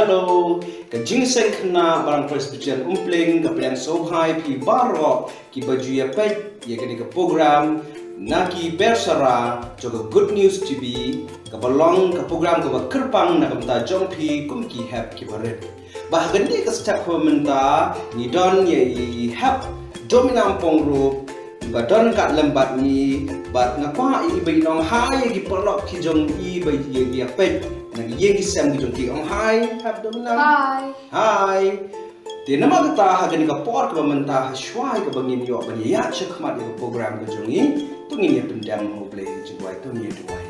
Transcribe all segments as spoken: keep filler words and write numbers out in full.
Hello, ka Jingïaseng Khynnah Balang Presbyterian Umpling ka pdiang sngewbha ïa phi baroh kiba ju ïa peit ïa kane ka program na ki persara jong ka Good News T V, kaba long ka program kaba kyrpang na ka bynta jong phi kum ki hep kiba rit. Ba ha kane ka step kaba mynta ngi don ïa i hep Domina Pongrup, ba don ryngkat lem bad ngi, bad nga kwah ïa i ba in ong hi ïa ki paralok ki jong i ba ïa, ïa peit na ki ïing ki sem ki jong ki. Ong hi, hep Domina. Hi. Hi. Te namar kata ha kane ka por kaba mynta ha shuwa kaba ngin ïoh ban ïaid shakhmat ïa ka program ka jong i, to ngin ïa pyndem ha U Blei ha ka jingduwai, to ngin ïa duwai.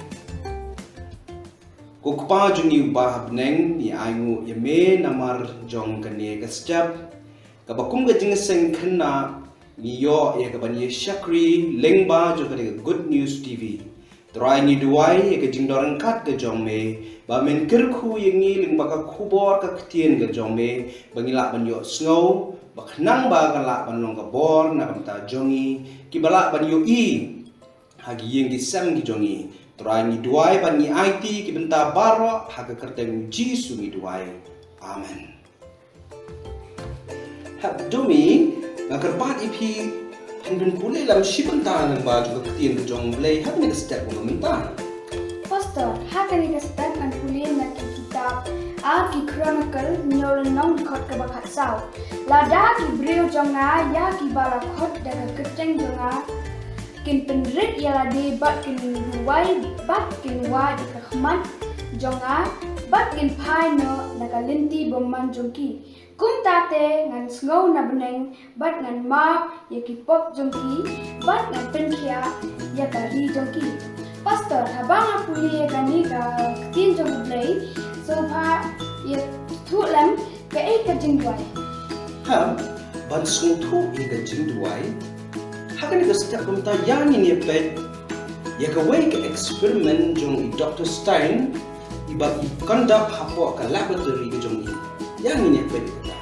Ko Kpa jong ngi uba ha bneng, ngi ainguh ïa me namar jong kane ka step kaba kum ka Jingïaseng Khynnah ngi ïoh ïa kaban ïa shakri lyngba jong kane ka Good News T V. Trai ngi duwai ïa ka jingdon ryngkat ka jong me, ba men kyrkhu ïa ngi lyngba ka khubor ka ktien ka jong me, ba ngi lah ban ïohsngew, ba khnang ba ka lah ban long ka bor na ka bynta jong ngi, kiba lah ban ïohi ha ki ïing ki sem ki jong ngi. Trai ngi duwai bad ngi aiti ki bynta baroh ha ka kyrteng Jisu ngi duwai. Amen. Hep Domi, nga kyrpad ïa phi, phin pule lem shi bynta lyngba jong ka ktien ka jong U Blei ha kane ka step kaba mynta. Pastor, ha kane ka step ngan pule na ki kitab ar ki Chronicle, hynñiew lynnong, dkhot kaba khatsaw. Lada ki briew jong nga ïa kiba la khot da ka kyrteng jong nga kin pynrit ïa lade bad kin duwai bad kin wad ïa ka khmat jong nga bad kin phai noh na ka lynti bymman jong ki, kumta te ngan sngew na bneng bad ngan map ïa ki pop jong ki bad ngan pynkhiah ïa ka ri jong ki. Pastor, haba nga pule ïa kane ka ktien jong U Blei, sngewbha ïathuh lem kaei ka jingduwai. Hep, ban sngewthuh ïa ka jingduwai, ha kane ka step kaba mynta ïa ngin ïa peit ïa kawei ka experiment jong i Doktor Stein, iba i conduct hapoh ka laboratory ka jong i. Ïa ngin ïa peit ïa kata.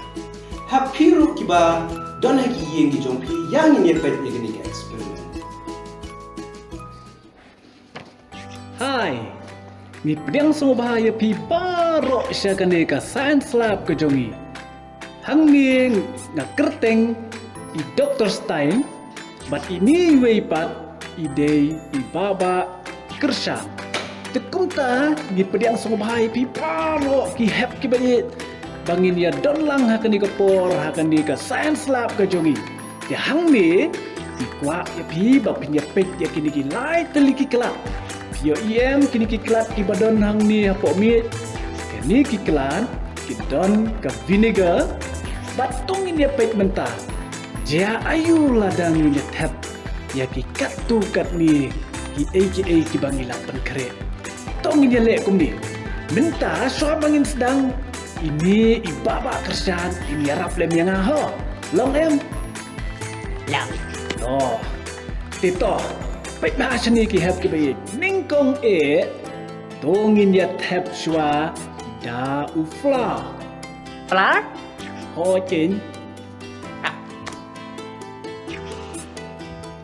Hep phi ruh kiba don ha ki ïing ki jong phi, ïa ngin ïa peit ïa kane ka experiment. Hai, ngi pdiang sngewbha ïa phi baroh sha kane ka Science Lab ka jong ngi. Hangne nga kyrteng i Doktor Stein, bad ine iwei pat i dei i Baba Kyrshan. Te kumta ngi pdiang sngewbha ïa phi baroh ki hep kiba ïeit, ba ngin ïa don lang ha kane ka por, ha kane ka Science Lab ka jong ngi. Te hangne, ngi kwah ïa phi ba phin ïa peit ïa kine ki lai tylli ki klat. Phi ïohi em kine ki klat kiba don hangne hapoh miej? Kine ki klat ki don ka vinegar. Bad to ngin ïa peit mynta, jia aiu lada ngin ïa thep ïa ki katto katne kiei kiei kiba ngi la pynkhreh. To ngin ïa leh kumne. Mynta shuwa ba ngin sdang, ine i Baba Kyrshan in ïarap lem ïa nga ho. Long em? Long. To. Te to. Peit bha shane ki hep kiba ïeit. Nyngkong eh, to ngin ïa thep shuwa da u flour. Flour? Hooid kein.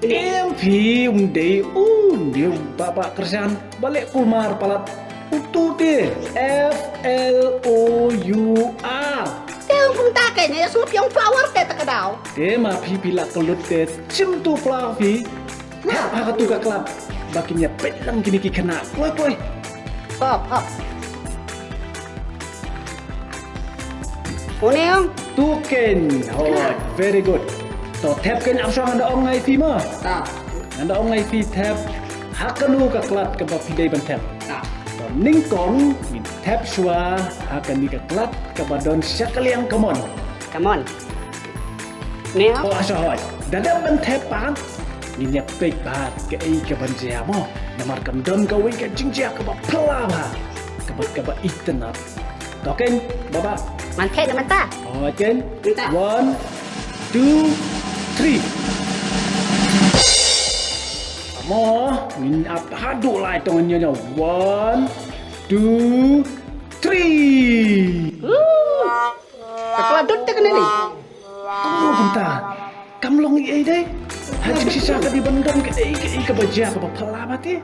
Em phi, um dei, u, ne u Baba Kyrshan, ba leh kulmar palat. Utu te, F L O U R. Te um kumta kein, ïa sngewthuh ïa u flour te ta ka daw. Te ma phi phi la kyllut te, shim tu flour phi. Hep ha katu ka klat, ba kin ïa peit lang kine ki khynnah. Kloi kloi. Hop, hop. Une ong. Tu kein. Hooid, very good. To thep kein, ap shuwa, ngan da ong ïa phi mo. Ta. Ngan da ong ïa phi thep ha kano ka klat kaba phi dei ban thep. Ta. To nyngkong ngin thep shuwa ha kane ka klat kaba don sha ka liang kamon. Kamon. Ne? Oh, asha hoi. Da dep ban thep pat, ngin ïa peit bha kaei kaban jia mo. Namar kan don kawei ka jingjia kaba phylla bha, kaba, kaba itynnad. To kein, Baba. Ngan thep na mynta. Oh, kein. Mynta. One, two, three. Mo, ngin ap haduh lai, to ngin ïa. One, two, three. Woo. Ka kla dud te kane ne. Kumno kumta? Kam long ei ei dei. Ha jingshisha ka dei ban don kaei kaei kaba jia kaba phylla bha te.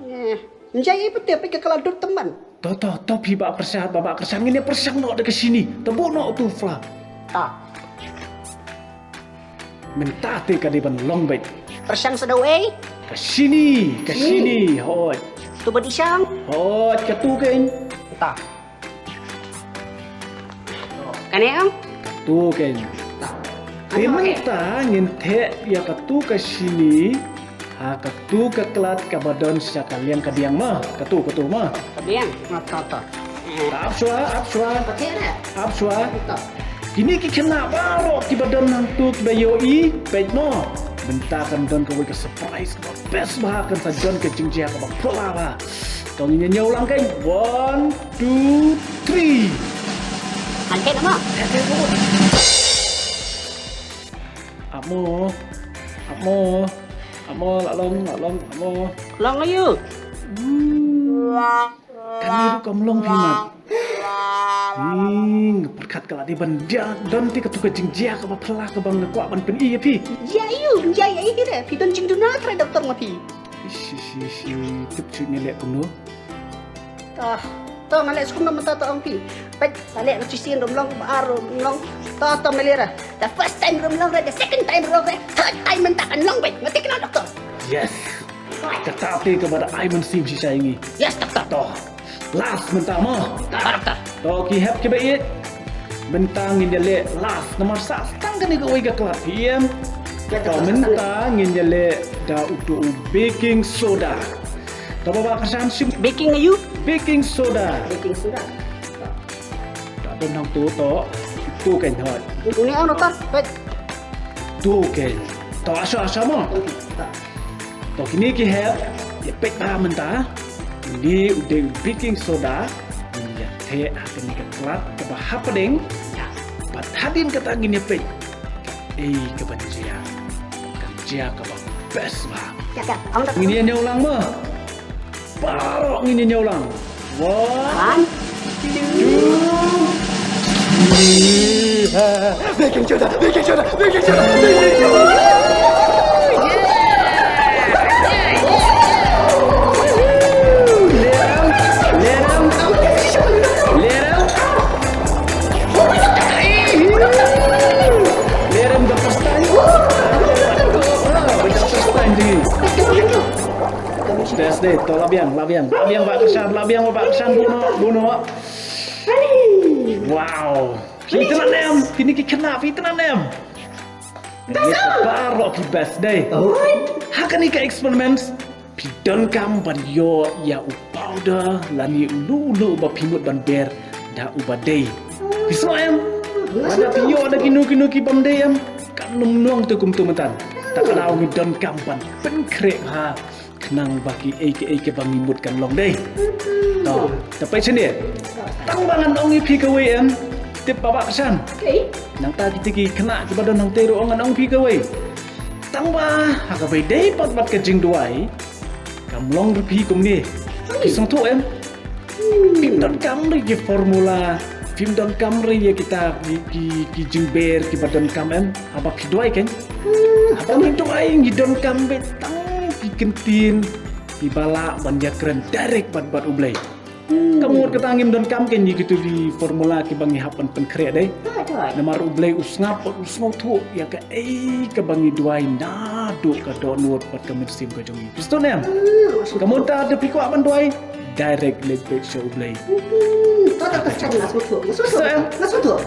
Eh, ym jia ei ei pat te, peit ka kla dud tymmen. To, to, to, phi Bah Kyrshan, Bah, Bah Kyrshan, ngin ïa pyrshang noh da ka shini. To buh noh utu u pla. Ta. Mynta te ka dei ban long beit. Pyrshang sa da uei? Ka shini, ka shini, hooid. Tu ba dih shang? Hooid, katu keiñ. Ta. Kane ong? Katu keiñ. Te mynta ngin theh ïa katu ka shini ha katu ka klat kaba don sha ka liang ka diang ma. Katu, katu ma. Ka diang. Ma, ta, ta. Ap shuwa, ap shuwa. Ap shuwa. Kine ki khynnah baroh kiba don hangtu kiba ïohi, peit mo. Mynta kan don kawei ka surprise kaba best bha, kan sa don ka jingjia kaba phylla bha. To ngin ïa ñiew lang keiñ. One, two, three. Angkat nama? Amo. Amo. Amo, la long, la long, amo. Long ayu. Hmm. Kane ruh kam long phi mat. Hmm, pyrkhat ka la dei ban jia, don te katu ka jingjia kaba phylla kaba nga kwah ban pyni ïa phi. Jia ayu, jia ïa i hi re, phi don jingduna trai doktor ma phi. Ish, ish, ish, ish, tip shu nga leh kumno. To, to nga leh skum na mynta to ong phi. Peit, nga leh nga shisien ruh ym long, ba ar ruh ym long. To, to me leh re. The first time ruh ym long re, the second time ruh ym long re. Third time mynta kan long beit. Nga tip kane doktor. Yes. Kata te kaba da ai mynsiem shisha ïa ngi. Yes, doktor. To. Last mynta mo. Doktor. To ki hep kiba ïeit. Mynta ngin ïa leh last namar sa tang kane kawei ka klat phi em. To mynta ngin ïa leh da utu u baking soda. To Bah Kyrshan shim. Baking ayu? Baking soda. Baking soda. Da don hangtu to. Tu keiñ hoi. Uni ang doktor. Peit. Tu keiñ. To asha asha mo. To kine ki hep, ïa peit bha mynta. Une u dei u baking soda. Ngin ïa theh ha kane ka klat kaba hapdeng. Bad hadien kata ngin ïa peit. Ei kaba jia. Ka jia kaba best bha. Ngin ïa ñiew lang mo. Baroh ngin ïa ñiew lang. One, two, three. Baking soda, baking soda, baking soda, baking soda. Lerem, lerem, lerem. Lerem the first time. Ah, the first time di. Best dei, to la biang, la biang, la biang Bah Kyrshan, la biang Bah Kyrshan, buh noh, buh noh. Wow. Phi itynnad ne em, kine ki khynnah phi itynnad ne em. Kane baroh ki best dei. Ha kane ka experiment phi donkam ban ïoh ïa u powder lane u luh u luh uba phi mut ban ber da uba dei. Phi sngewthuh em? Lada phi ïoh da kino kino ki bym dei em, kan ym long te kumtu mynta. Ta ka daw ngi donkam ban pynkhreh ha khnang ba kiei kiei kiba ngi mut kan long dei. To, ta peit shane. Tang ba ngan ong ïa phi kawei em. Tip Bah Kyrshan. Nangta kita ki khynnah kiba don hangtei ruh ngan ong phi kawei. Tang ba ha kaba ïadei pat bad ka jingduwai, kam long ruh phi kumne. Phi sngewthuh em? Phim donkam re ïa ki formula, phim donkam re ïa kita ki, ki, ki jingber kiba donkam em, haba phi duwai kan? Haba ngi duwai ngi donkam beit tang ki kyntien kiba lah ban ïakren direct bad, bad U Blei. Ka mut kata ngim donkam kan ïa kitu ki formula kiba ngi hap ban pynkhreh dei. Namar U Blei u sngap bad u sngewthuh ïa kaei kaba ngi duwai naduh ka dohnud bad ka mynsiem ka jong ngi. Phi sngewthuh ne em? Ka mut ta da phi kwah ban duwai direct leit beit sha U Blei. Hmm, to, to, to, Stan, nga sngewthuh, nga sngewthuh, nga sngewthuh.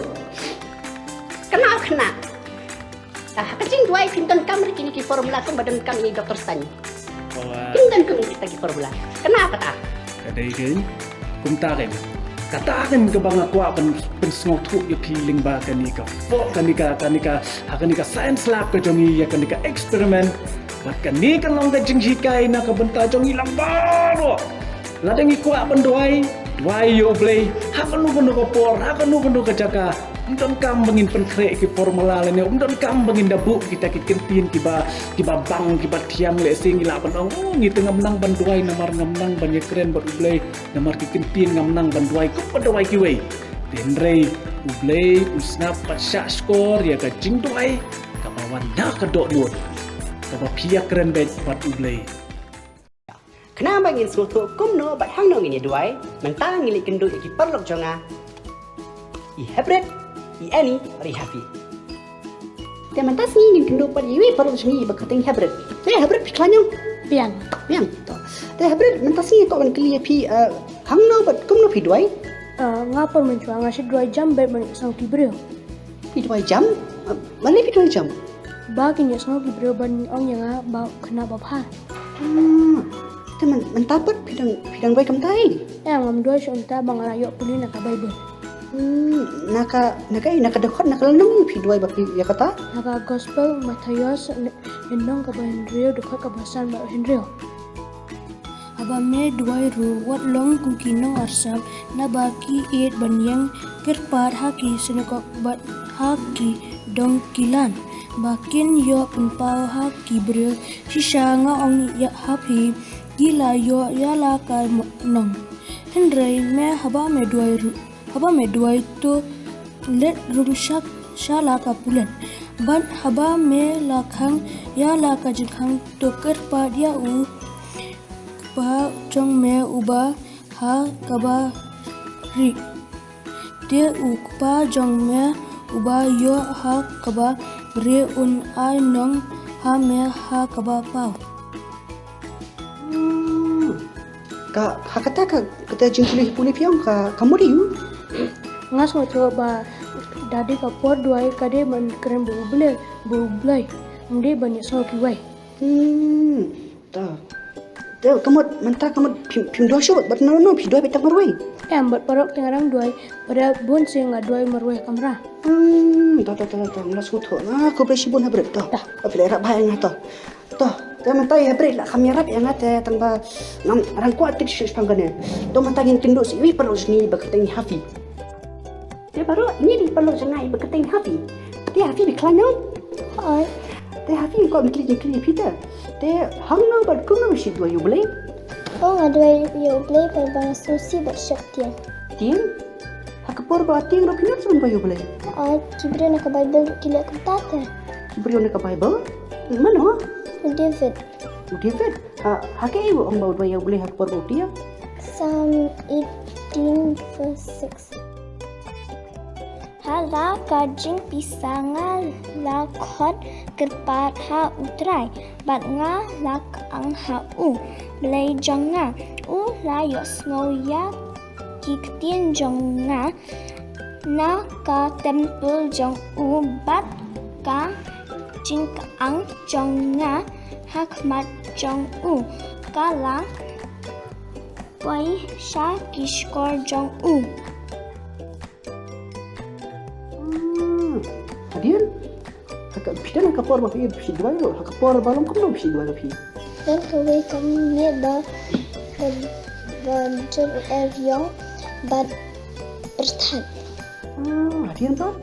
Kynmaw khynnah. Ah, ha ka jingduwai phim donkam re kine ki formula kumba donkam ïa i Doktor Stan. Phim donkam ïa kita ki formula. Kynmaw kata. Ka dei kein kumta kein. Kata kein kaba nga kwah ban pynsngewthuh ïa phi lyngba kane ka fo-, kane ka, kane ka, ha kane ka science lab ka jong ngi ïa kane ka experiment. Bad kane ka long ka jinghikai na ka bynta jong ngi lang baroh. Lada ngi kwah ban duwai, duwai ïa U Blei ha kano kano ka por, ha kano kano ka jaka. Ym donkam ba ngin pynkhreh ki formula lane ym donkam ba ngin da buh kita ki kyntien kiba, kiba bang, kiba thiang, lehse ngi lah ban ong, oh, ngi te ngam nang ban duwai namar ngam nang ban ïakren bad U Blei, namar ki kyntien ngam nang ban duwai kumba duwai kiwei. Te hynrei U Blei u sngap bad shah shkor ïa ka jingduwai kaba wan na ka dohnud, kaba phi ïakren beit bad U Blei. Namar ba ngin sngewthuh kumno bad hangno ngin ïa duwai, mynta ngin leit kynduh ïa ki paralok jong nga, i Hybrid, i Annie bad i Happy. Te mynta sngi ngin kynduh pat ïa iwei i paralok jong ngi ba kyrteng i Hybrid. Te Hybrid, phi khlaiñ? Biang. Biang. To. Te Hybrid, mynta sngi nga kwah ban kylli ïa phi, eh, hangno bad kumno phi duwai? Eh, nga por mynshuwa nga shu duwai jam bad ban ïohsngew ki briew. Phi duwai jam? Eh, balei phi duwai jam? Ba kin ïohsngew ki briew ban ong ïa nga ba khynnah babha. Hmm. Te myn-, mynta pat phi dang, phi dang duwai kumta ei? Em, ngam duwai shuh mynta ba nga la ïoh pule na ka Baibl. Hmm, na ka, na ka, na ka dkhot, na ka lynnong phi duwai ba phi ïa kata? Na ka Gospel Mathaios, lynnong kaba hynriew, dkhot kaba san bad hynriew. Haba me duwai ruh, wat long kum ki nongarsap, naba ki ïeit ban ïeng kyrpad ha ki synagog bad ha ki dong ki lan, ba kin ïoh pynpaw ha ki briew. Shisha nga ong ïa ha phi, ki la ïoh ïa la ka mo-, nong. Hynrei me, haba me duwai ruh, haba me duwai, to leit rung sha, sha la ka pulit. Bad haba me la khang ïa la ka jingkhang, to kyrpad ïa u Kpa jong me uba ha kaba rieh. Te u Kpa jong me uba ïoh ha kaba rieh un ai nong ha me ha kaba paw. Hmm. Ka, ha kata ka, kata jingpule pule phi ong ka, ka mut aiu? Nga sngewthuh ba da dei ka por duwai ka dei ban kren bad U Blei, bad U Blei. Ym dei ban ïohsngew kiwei. Hmm. To. Te ka mut mynta ka mut phim, phim duwai shuh bad no, no, phi duwai beit tang marwei? Em, bad paralok te nga dang duwai, bad bun sien nga duwai marwei kamra. Hmm, to, to, to, to, nga la sngewthuh. Ah, khublei shibun Hybrid, to. To. Phi la ïarap bha ïa nga, to. To, te mynta i Hybrid la kham ïarap ïa nga te, tang ba nga dang kwah tik shuh shaphang kane. To mynta ngin kynduh sa iwei i paralok jong ngi ba kyrteng i Happy. Te baroh ngi dei paralok jong nga iba kyrteng Happy. Te Happy, phi khlaiñ? Hooid. Te Happy, nga kwah ban kylli jingkylli ïa phi te. Te hangno bad kumno phi duwai ïa U Blei? Oh, nga duwai ïa U Blei por ba nga sngewsih bad sheptieng. Tieng? Ha ka por ba tieng ruh phi nang sngewbha ïa U Blei? Ah, ki briew na ka Baibl ki leh kumta te. Ki briew na ka Baibl? Mano? U David. U David? Ha, ha kaei u ong ba u duwai ïa U Blei ha ka por ba u tieng? Psalm eighteen verse six. Ha la ka jingpisa nga la khot kyrpad ha U Trai, bad nga la kyang ha U Blei jong nga. U la ïohsngew ïa ki ktien jong nga na ka templ jong U, bad ka jingkyang jong nga ha khmat jong U. Ka la poi sha ki shkor jong U. Hmm. Hadien? Ha ka, phi don ha ka por ba phi, phi duwai ruh, ha ka por ba long kumno phi duwai ruh phi? Don kawei ka miet ba, ba, ba jur u er ïong bad pyrthat. Ah, hadien pat?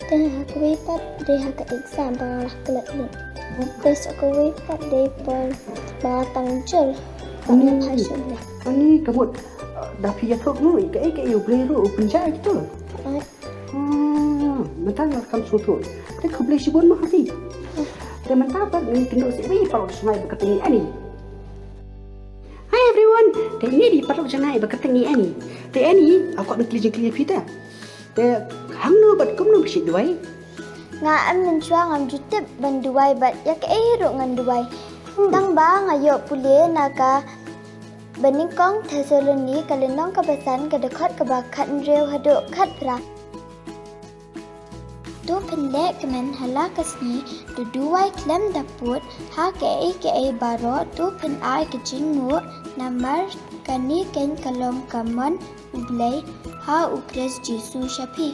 Te ha kawei pat dei ha ka exam ba nga la klet lut. Te sa kawei pat dei por ba nga tang jur ba nga phai sha U Blei. Ani ka mut, ah, da phi ïathuh noh ïa kaei kaei U Blei ruh u pynjah ïa kito. Ai. Ah, mynta nga kham sngewthuh. Te khublei shibun mo Happy. Te mynta pat ngin kynduh sa iwei i paralok jong nga iba kyrteng i Annie. Hi everyone. Te ine i dei i paralok jong nga iba kyrteng i Annie. Te Annie, nga kwah ban kylli jingkylli ïa phi te. Te hangno bad kumno phi duwai? Nga em mynshuwa ngam ju tip ban duwai bad ïa kaei ruh ngan duwai. Hmm. Tang ba nga ïoh pule na ka Banyngkong Thessaloni ka lynnong kaba san ka dkhot kaba khathynriew haduh khatphra. To pynlehkmen ha la ka sngi, to duwai khlem da pud ha kaei kaei baroh, to pynai ka jingmut, namar kane keiñ ka long ka mon U Blei ha U Khrist Jisu sha phi.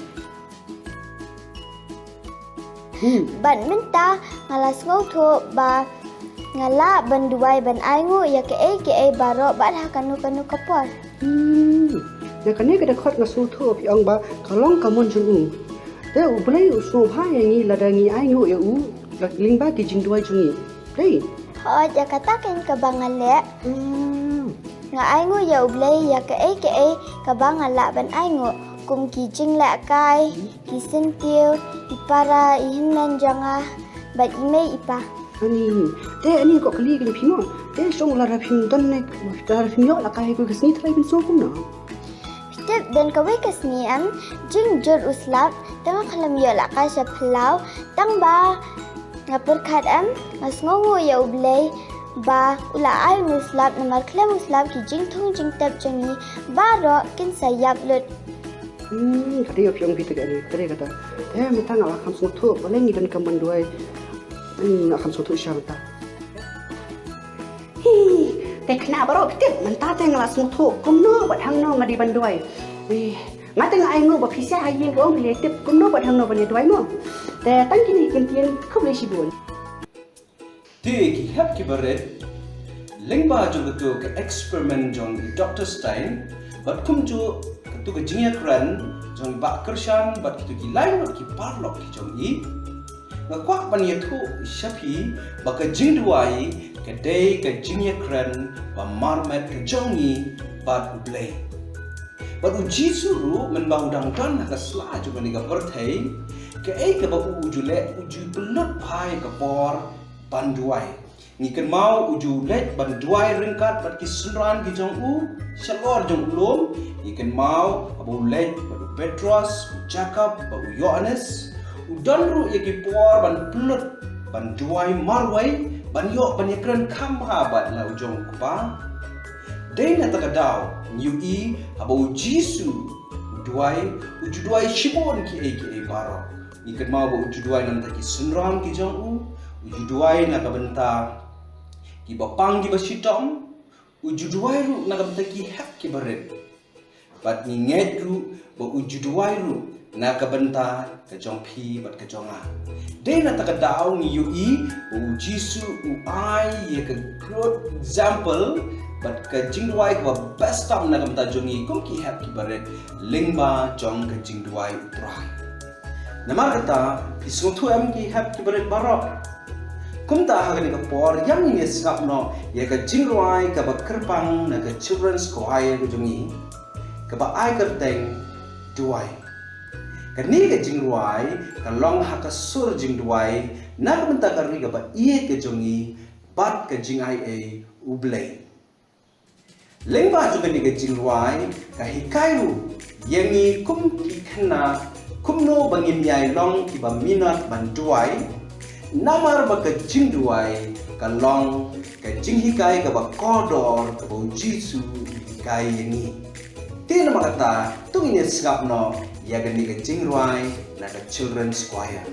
Hmm. Bad mynta nga la sngewthuh ba nga lah ban duwai ban ainguh ïa kaei kaei baroh bad ha kano kano ka por. Hmm. Ïa kane ka dkhot nga sngewthuh phi ong ba ka long ka mon jong U. Te U Blei u sngewbha ïa ngi lada ngi ainguh ïa U lyngba ki jingduwai jong ngi. Blei. Hooid, ïa kata keiñ kaba nga leh. Hmm. Nga ainguh ïa U Blei ïa kaei kaei kaba nga lah ban ainguh, kum ki jinglehkai, ki syntiew, i para i hynmen jong nga, bad i mei i pa. Ani, te ani ko kali kali phi mo. Te shong la ra phim don ne, la ra phim ïoh la kai ko ka sngi trai bin song kumno. Tip don kawei ka sngi em, jingjur u slap, tang khlem ïoh la kai sha phyllaw, tang ba nga pyrkhat em, nga sngewnguh ïa U Blei ba u la ai u slap namar khlem u slap ki jingthung jingtep jong ngi baroh kin sa ïap lut. Hmm, kata ïa phi ong phi te kani, kata kata. Eh, mynta nga la kham sngewthuh, balei ngi donkam ban duwai. Hmm, nga kham sngewthuh sha mynta. Hi, te khynnah baroh phi tip, mynta te nga la sngewthuh kumno bad hangno nga dei ban duwai. Eh, nga te nga ai nguh ba phi sha ha ïing ko ong phi leh tip kumno bad hangno ban ïa duwai mo. Te tang kine ki ktien khublei shibun. Te ki hep ki barit, lyngba jong katu ka experiment jong i Doktor Stein, bad kumjuh katu ka jingïakren jong i Bah Kyrshan bad kitu ki lai ngut ki paralok ki jong i. Nga kwah ban ïathuh sha phi ba ka jingduwai ka dei ka jingïakren ba marmet ka jong ngi bad U Blei. Bad U Jisu ruh mynba u dang don ha ka sla jong kane ka pyrthei, kaei kaba u ju leh, u ju pynlut phai ka por ban duwai. Ngi kynmaw u ju leit ban duwai ryngkat bad ki synran ki jong u shalor jong u lum. Ngi kynmaw haba u leit bad u Petros, u Jakob bad u Ïoannis, u don ruh ïa ki por ban pynlut ban duwai marwei, ban ïoh ban ïakren kham bha bad la u jong u Kpa. Dei na kata ka daw ngi ïohi haba U Jisu u duwai, u ju duwai shibun kiei kiei baroh. Ngi kynmaw ba u ju duwai na ka bynta ki synran ki jong u, u ju duwai na ka bynta kiba pang kiba shitom, u ju duwai ruh na ka bynta ki hep ki barit. Bad ngi ngeit ruh ba u ju duwai ruh na ka bynta ka jong phi bad ka jong nga. Dei na kata ka daw ngi ïohi ba U Jisu u ai ïa ka good example bad ka jingduwai kaba best tam na ka bynta jong ngi kum ki hep ki barit lyngba jong ka jingduwai U Trai. Namar kata, phi sngewthuh em ki hep ki barit baroh? Kumta ha kane ka por, ïa ngin ïa sngap noh ïa ka jingrwai kaba kyrpang na ka Children's Choir ka jong ngi, kaba ai kyrteng Duwai. Kane ka jingrwai ka long ha ka sur jingduwai na ka bynta ka ri kaba ïeit ka jong ngi bad ka jingaiei U Blei. Lyngba jong kane ka jingrwai ka hikai ruh ïa ngi kum ki khynnah kumno ba ngin ïai long kiba minot ban duwai, namar ba ka jingduwai ka long ka jinghikai kaba kordor kaba U Jisu u hikai ïa ngi. Te namar kata to ngin ïa sngap noh ïa kane ka jingrwai na ka Children's Choir.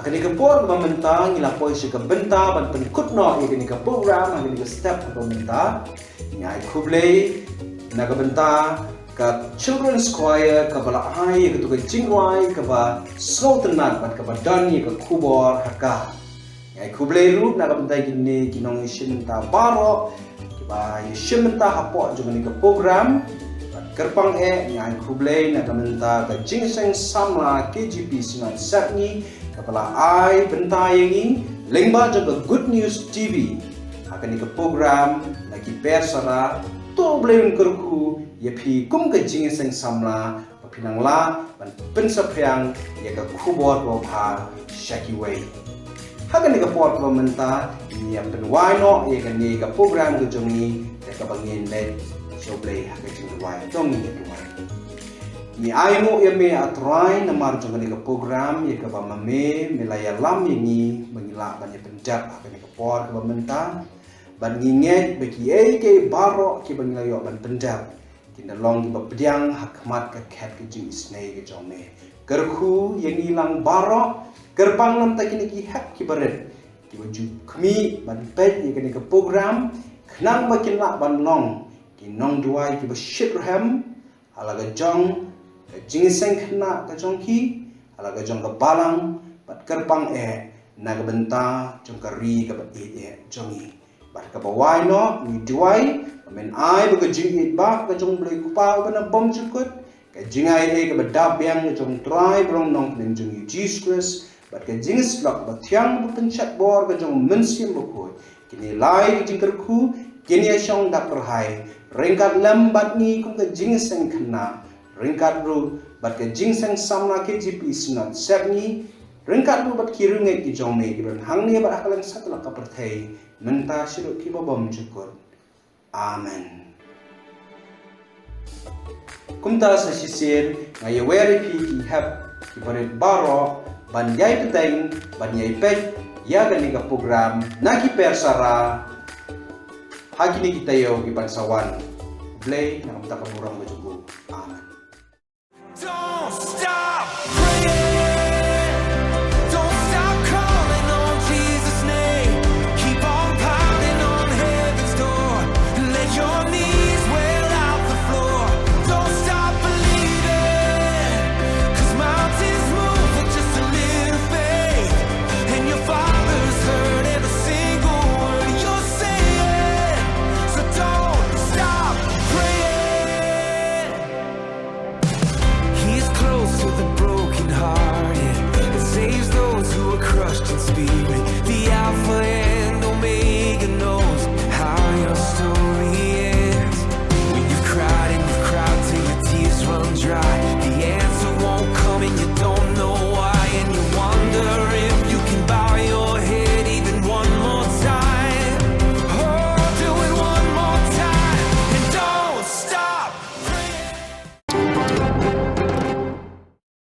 Kane ka por kaba mynta ngi la poi sha ka bynta ban pynkut noh ïa kane ka program ha kane ka step kaba mynta. Ngi ai khublei na ka bynta ka Children's Choir kaba la ai ïa katu ka jingrwai kaba sngewtynnat bad kaba don ïa ka khubor ha ka. Ngi ai khublei ruh na ka bynta kine ki nongïashim bynta baroh kiba ïashim bynta hapoh jong kane ka program. Bad kyrpang eh ngi ai khublei na ka bynta ka Jingïaseng Samla K J P Synod Sepngi kaba la ai bynta ïa ngi lyngba jong ka Good News T V ha kane ka program na ki per sara. To U Blei un kyrkhu ïa phi kum ka Jingïaseng Samla ba phin nang lah ban pynsaphriang ïa ka khubor babha sha kiwei. Ha kane ka por kaba mynta ngi ïa pynwai noh ïa kane ka program ka jong ngi da kaba ngin leit sha U Blei ha ka jingrwai. To ngin ïa duwai. Ngi ainguh ïa me A Trai namar jong kane ka program ïa kaba ma me me la ïalam ïa ngi ba ngi lah ban ïa pyndep ha kane ka por kaba mynta. Bad ngi ngeit ba kiei kiei baroh kiba ngi la ïoh ban pyndep kin da long kiba pdiang ha khmat ka khet ka jingisynei ka jong me. Kyrkhu ïa ngi lang baroh, kyrpang na ka bynta kine ki hep kiba rit kiba ju khmih ban peit ïa kane ka program khnang ba kin lah ban long ki nongduwai kiba shitrhem ha la ka jong ka jingïaseng khynnah ka jong ki, ha la ka jong ka balang, bad kyrpang eh na ka bynta jong ka ri kaba ïeit eh jong ngi. Bad kaba wai noh ngi duwai ba men ai ba ka jingïeit ba ka jong U Blei Kpa uba na bymjukut, ka jingai eh kaba dap biang ka jong U Trai ba long Nongpynim jong ngi U Jisu Khrist, bad ka jingïasyllok ba thiang ba pynshad bor ka jong U Mynsiem Bakhuid, kine lai ka jingkyrkhu kin ïa shong dap kyrhai ryngkat lem bad ngi kum ka jingïaseng khynnah, ryngkat ruh bad ka Jingïaseng Samla K J P Synod Sepngi, ryngkat ruh bad ki riewngeit ki jong me kiba don hangne bad ha kylleng satlak ka pyrthei mynta shaduh kiba bymjukut. Amen. Kumta sa shisien nga ïawer ïa phi ki hep kiba rit baroh ban ïai bteng ban ïai peit ïa kane ka program na ki per sara ha kine ki taïew kiban sa wan. Blei na ka bynta ka burom ka jong u. Amen. Don't stop praying. Don't stop calling on Jesus' name. Keep on pounding on heaven's door. And let your knees wear out the floor. Don't stop believing. 'Cause mountains move with just a little faith. And your Father's heard every single word you're saying. So don't stop praying. He's close to the brokenhearted and saves those who are crushed in spirit. The Alpha